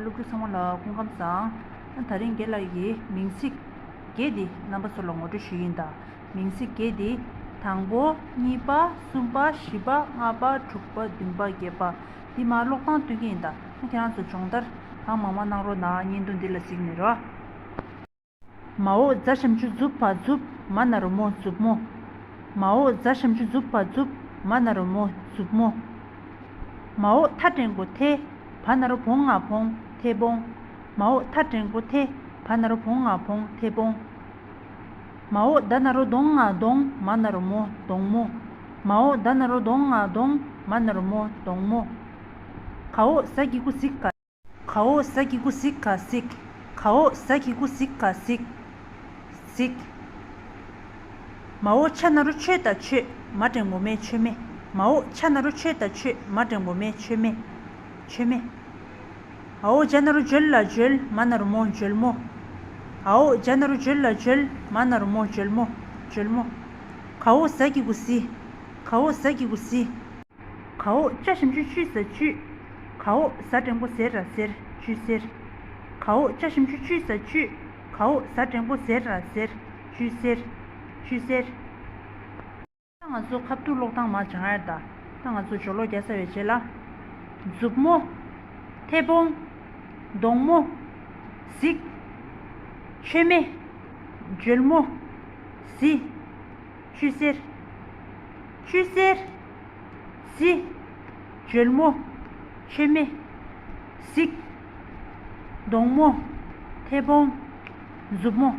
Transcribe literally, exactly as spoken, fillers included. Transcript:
སློབ་ཕྲུག་ཚང་མ་ལ་སྐུ་ཁམས་བཟང་། ད་རིང་རྒན་ལགས་ཀྱིས་མིང་ཚིག་བརྒྱད་འདི་རྣམ་པ་ཚོ་ལ་ངོ་སྤྲོད་ཞུ་གི་ཡིན། ད་མིང་ཚིག་བརྒྱད་འདི། དང་པོ། གཉིས་པ། གསུམ་པ། བཞི་པ། ལྔ་པ། དྲུག་པ། བདུན་པ། བརྒྱད་པ། འདི་མར་ཀློག་སྟངས་སྟོན་གྱི་ཡིན། ད་ཁྱེད་རང་ཚོ་སྦྱོང་བརྡར་གང་མང་མང་གནང་རོགས་གནང་། བརྙན་ཐུང་འདི་ལ་གཟིགས་ནས་རོ། མ་འོག་ཛ་ཞབས་ཀྱུ་འཛུབ་བ་འཛུབ། མ་ན་རོ་མོ། མཛུབ་མོ། མ་འོག་ཛ་ཞབས་ཀྱུ་འཛུབ་བ་འཛུབ། མ་ན་རོ་མོ། མཛུབ་མོ། མ་འོག་ཐ་འགྲེང་བུ་ཐེ། བ་ན་རོ་བོ་ང་བོང་། ཐེ་བོང་། མ་འོག་ཐ་འགྲེང་བུ་ཐེ། བ་ན་རོ་བོ་ང་བོང་། ཐེ་བོང་། མ་འོག་ད་ན་རོ་གདོང་ང་གདོང་། མ་ན་རོ་མོ། གདོང་མོ། མ་འོག་ད་ན་རོ་གདོང་ང་གདོང་། མ་ན་རོ་མོ། གདོང་མོ། ག་འོག་ཟ་གི་གུ་ཟི་ག་ག་འོག་ཟ་གི་གུ་ཟི་ག་གཟིག་ག་འོག་ཟ་གི་གུ་ཟི་ག་གཟིག་གཟིག་མ་འོག་ཆ་ན་རོ་ཆོད་ད་ཆོད། མ་འགྲེང་བུ་མེ། མཆོད་མེ། མ་འོག་ཆ་ན་རོ་ཆོད་ད་ཆོད། མ་འགྲེང་བུ་མེ། མཆོད་མེ། མཆོད་མེ། འ་འོག་ཇ་ན་རོ་འཇོལ་ལ་འཇོལ། མ་ན་རོ་མོ། འཇོལ་མོ། འ་འོག་ཇ་ན་རོ་འཇོལ་ལ་འཇོལ། མ་ན་རོ་མོ། འཇོལ་མོ། འཇོལ་མོ། ག་འོག་ཟ་གི་གུ་ཟི། ག་འོག་ཟ་གི་གུ་ཟི། ག་འོག་ཅ་ཞབས་ཀྱུ་ཅུ་ས་ཅུས། ག་འོག་ཟ་འགྲེང་བུ་ཟེ་ར་ཟེར། ཅུས་ཟེར། ག་འོག་ཅ་ཞབས་ཀྱུ་ཅུ་ས་ཅུས། ག་འོག་ཟ་འགྲེང་བུ་ཟེ་ར་ཟེར། ཅུས་ཟེར། ཅུས་ཟེར། ད་ང་ཚོ་ཁ་ཐུག་ཀློག་སྟངས་མར་སྦྱང་ཡ་རེད། ད་ད་ང་ཚོ་སྦྱོར་ཀློག་རྒྱག་ཚར་བའི་རྗེས་ལ། མཛུབ་མོ། ཐེ་བོང་། གདོང་མོ། གཟིག་མཆོད་མེ། འཇོལ་མོ། གཟི། ཅུས་ཟེར། ཅུས་ཟེར། གཟི། འཇོལ་མོ། མཆོད་མེ། གཟིག་གདོང་མོ། ཐེ་བོང་། མཛུབ་མོ།